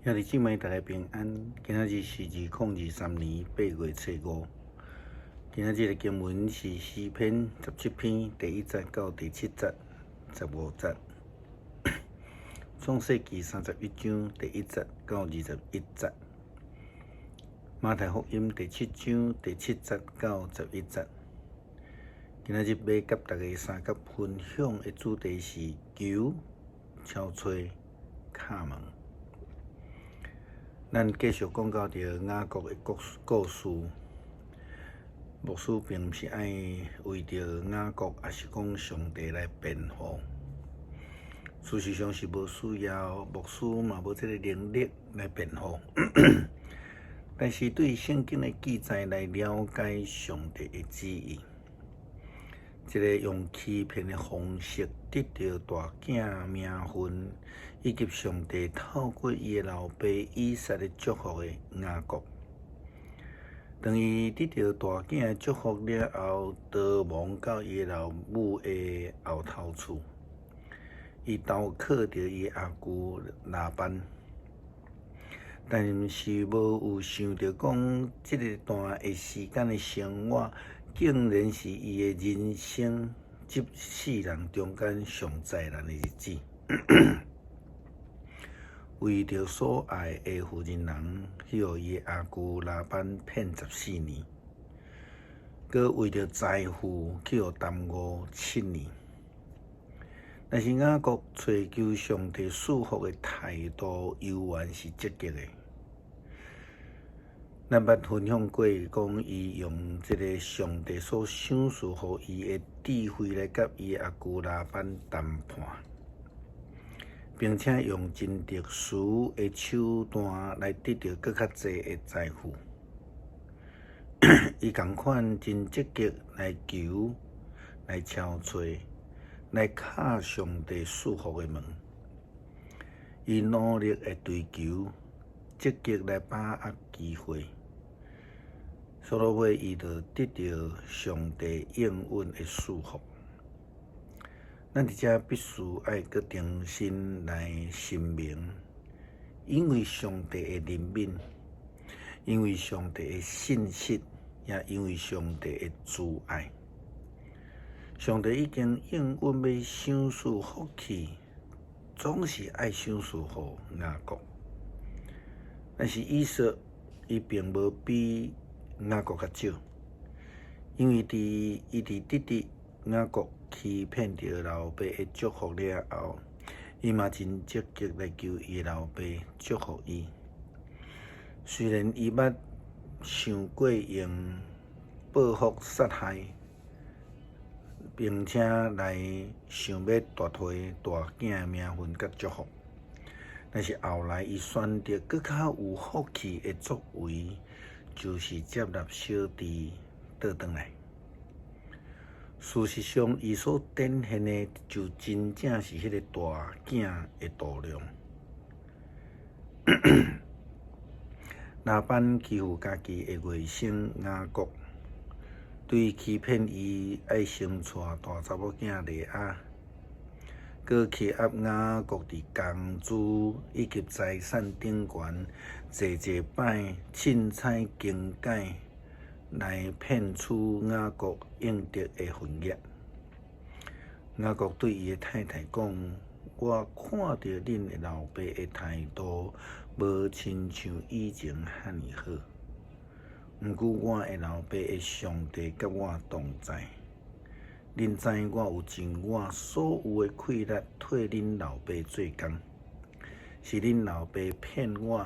兄弟姊妹，大家平安。今仔日是2023年8月初5。今仔日的經文是詩篇17篇第1節到第7節、15節。創世記31章第1節到21節。馬太福音第七章第七節到11節。今仔日欲佮大家相佮分享的主題是求、敲揣、敲門。咱繼續講到著雅各的故事，牧師並毋是愛為著雅各，抑是講上帝來辯護。事實上是無需要，牧師嘛無這个能力來辯護。但是對聖經的記載來了解上帝的旨意，這个用欺騙的方式得著大囝名分，以及上帝透過伊的老爸以撒的祝福的雅各。當伊得著大囝的祝福了後，逃亡到伊的老母的後頭厝，伊投靠著伊阿舅拉班，但是無有想著講，這个段的時間的生活，竟然是伊的人生這世人中間上災難的日子。為著所愛的婦人人，去予伊的阿舅拉班騙14年，閣為著財富去予耽誤7年。但是雅各揣求上帝賜福的態度，猶原是積極的。咱捌分享過，講伊用這个上帝所賞賜予伊的智慧來佮伊的阿舅拉班談判，並且用真特殊的手段來得著閣較濟的財富。伊仝款真積極來求、來敲揣、來敲上帝賜福的門。伊努力的追求，積極來把握機會，所落尾伊就得著上帝應允的賜福。咱佇遮必須愛閣重新來申明，因為上帝的憐憫，因為上帝的信實，也因為上帝的慈愛，上帝已經應允欲賞賜福氣，總是愛賞賜予雅各。但是以掃伊並無比雅各較少，因為佇伊佇得著雅各欺騙著老爸的祝福了後，伊嘛真積極來求伊的老爸祝福伊。雖然伊捌想過用報復殺害，並且來想欲奪回大囝的名分佮祝福，但是後來伊選擇閣較有福氣的作為，就是接納小弟倒轉來。事實上，伊所展現的就真正是彼個大囝的度量。拉班欺負家己的外甥雅各，對欺騙伊愛先娶大查某囝利亞，閣欺壓雅各佇工資以及財產頂懸，濟濟擺凊彩更改來騙取雅各應得的份額。雅各對伊的太太講：我看著恁的老爸的態度，無親像以前遐爾好。毋過我的老爸的上帝佮我同在。恁知我有盡我所有的氣力替恁老爸做工，是恁老爸騙我，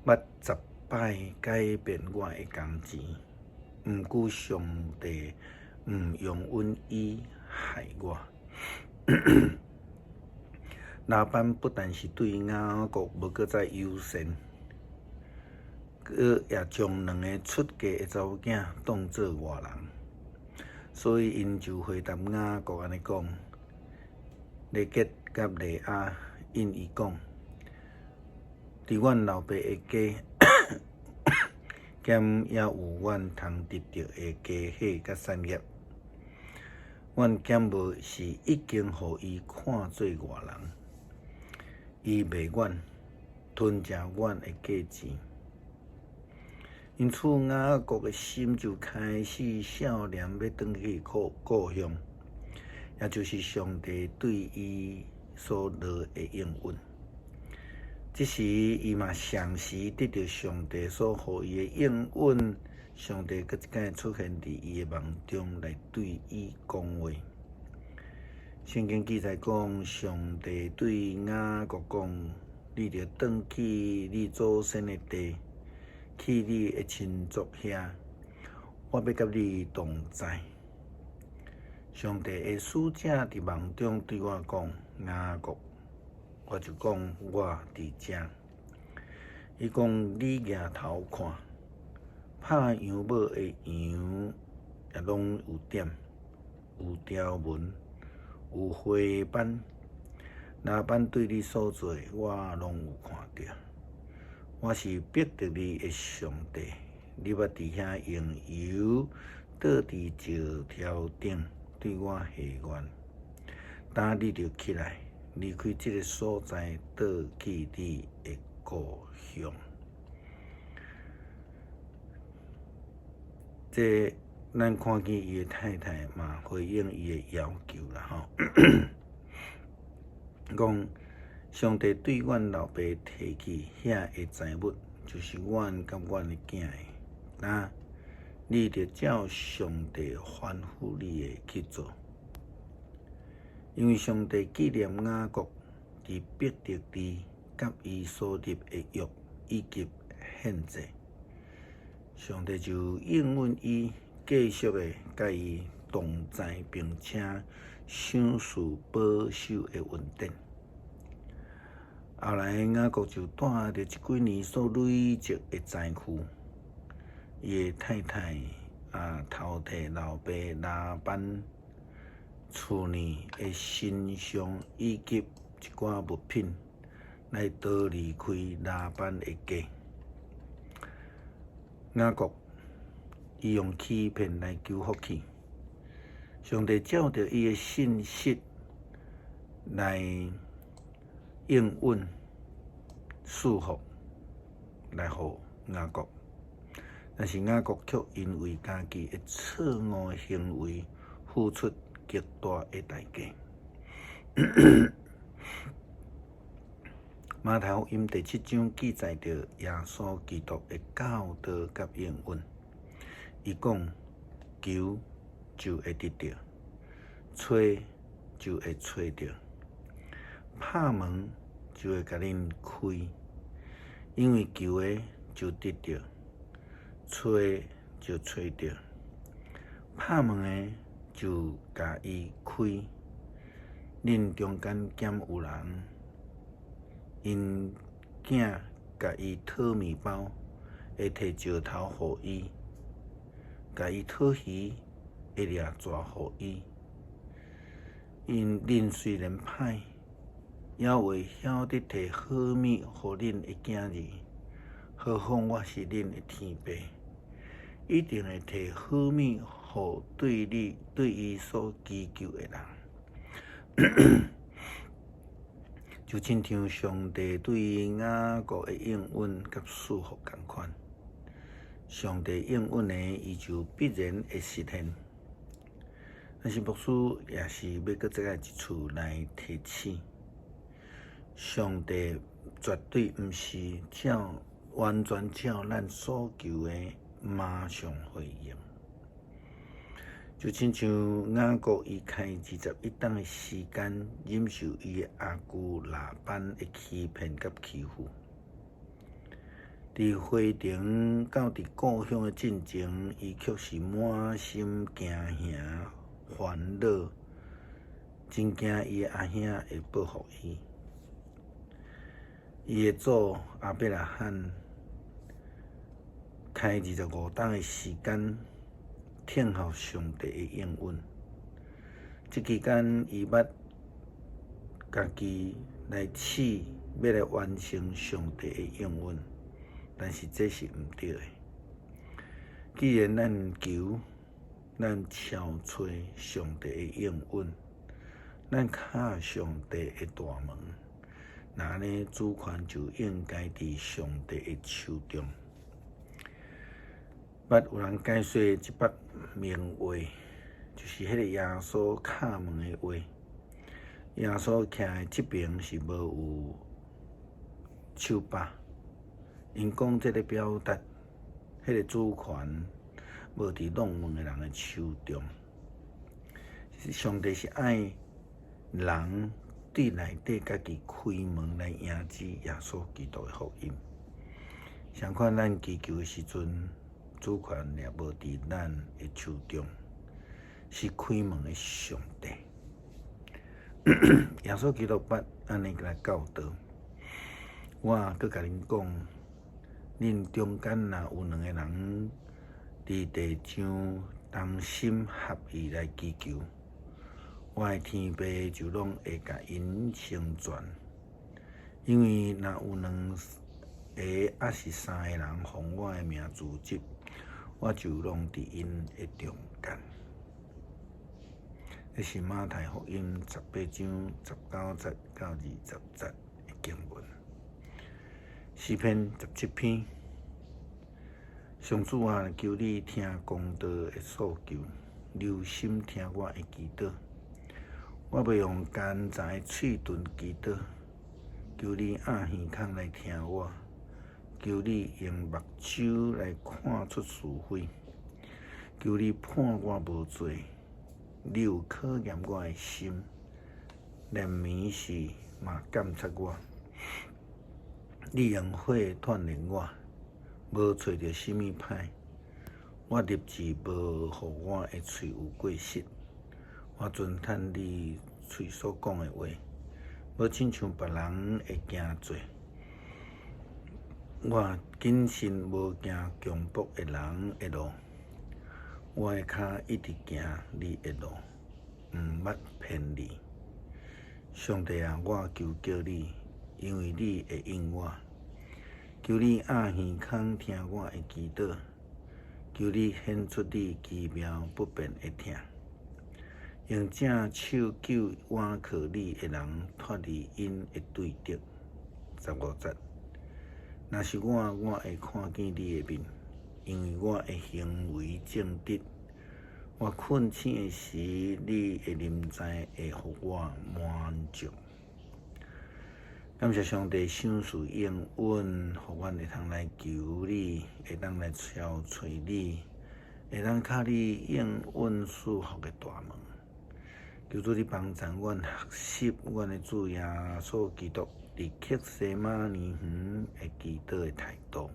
捌10擺改變我的工錢。毋過上帝毋容允伊害我。拉班不但是對雅各無閣再友善，閣也將兩个出嫁的查某囝當做外人，所以𪜶就回答雅各按呢講：拉結佮利亞應伊講，佇阮老爸的家，敢猶有阮通得著的家伙佮產業？阮敢無是已經予伊看做外人？伊賣阮，吞食阮的價錢。因此雅各的心就開始少年欲轉去故鄉，也就是上帝對伊所落的應允。這時，伊嘛同時得著上帝所予伊的應允，上帝閣一擺出現佇伊的夢中來對伊講話。聖經記載講，上帝對雅各講：你著轉去你祖先的地，去你的親族遐，我欲佮你同在。上帝的使者佇夢中對我講：雅各，我就講我佇遮。伊講你舉頭看，拍羊母的羊也攏有點，有條紋，有花斑。拉班對你所做的，我攏有看著。我是逼著你的上帝，你捌佇遐用油倒佇石頭頂，對我許願。今你著起來，離開這个所在，倒去你的故鄉。這咱看見伊的太太嘛回應伊的要求啦吼，講上帝對阮老爸提去遐的財物，就是阮佮阮的囝的。那你著照上帝吩咐你的去做，因為上帝紀念雅各佇伯特利佮伊所立的約以及獻祭，上帝就應允伊，繼續的佮伊同在，並且賞賜保守的恩典。後來雅各就帶著這幾年所累積的財富，伊的太太也偷提老爸拉班厝內的神像以及一寡物品，來逃離開拉班的家。雅各伊用欺騙來求福氣，上帝照著伊的信實來應允賜福來予雅各，但是雅各卻因為家己的錯誤行為付出極大的代價。馬太福音第七章記載著耶穌基督的教導佮應允，伊講：求就會得著，揣就會揣著，拍門就會共恁開，因為求的就得著，揣就揣著，拍門的就共伊開。恁中間敢有人，𪜶囝共伊討麵包，會提石頭予伊；共伊討魚，會掠蛇予伊。𪜶恁雖然歹，猶會曉得提好物予恁的囝兒，何況我是恁的天父，一定會提好物予對你對伊所祈求的人。就親像上帝對雅各的應允佮賜福仝款，上帝應允的，伊就必然會實現。但是牧師也是欲閣再一次來提醒，上帝絕對毋是照完全照咱所求的馬上回應。就親像雅各伊開21冬的時間，忍受伊的阿舅拉班的欺騙佮欺負。佇回程到佇故鄉的進前，伊卻是滿心驚嚇、煩惱，真驚伊的阿兄會報復伊。伊的祖亞伯拉罕開25冬的時間，等候上帝的應允。這期間，伊捌家己來試，欲來完成上帝的應允，但是這是毋對的。既然咱求，咱敲揣上帝的應允，咱敲上帝的大門，若按呢，主權就應該佇上帝的手中。捌有人解說這幅名畫，就是彼個耶穌敲門的畫。耶穌徛的這爿是無有手把，𪜶講這个表達，彼個主權無佇弄門的人的手中。上帝是愛人對內底家己開門來迎接耶穌基督的福音。相款，咱祈求的時陣，主權也無佇咱的手中，是開門的上帝。耶穌基督捌按呢來教導，我閣共恁講，恁中間若有兩个人佇地上同心合意來祈求，我的天父就攏會共𪜶成全。因為若有兩个抑是三个人奉我的名聚集，我就攏佇𪜶的中間。這是馬太福音18章19節到20節的經文。詩篇17篇，上主啊，求你聽公道的訴求，留心聽我的祈禱。我欲用艱欉的喙唇祈禱，求你掩耳孔來聽我，求你用目睭來看出是非，求你判我無罪。你有考驗我的心，連暝時嘛監察我。你用火鍛煉我，無揣著啥物歹。我立志無予我的喙有過失，我尊趁你喙所講的話，無親像別人的行做。我謹慎無行強迫的人的路，我的跤一直行你的路，毋捌偏離。上帝啊，我求告你，因為你會應我。求你掩耳孔聽我的祈禱，求你顯出你奇妙不變的疼，用正手救倚靠你的人脫離𪜶的對敵。15節，若是我，我會看見你的面，因為我的行為正直。我困醒的時，你的臨在會予我滿足。感謝上帝賞賜應允，予阮會通來求你，會當來敲揣你，會當敲你應允賜福的大門。求主你幫助阮學習阮的主耶穌基督佇客西馬尼園的祈禱的態度，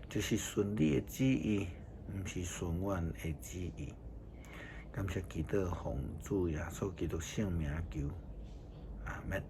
就是順你的旨意，毋是順阮的旨意。感謝祈禱，奉主耶穌基督聖名求，阿門。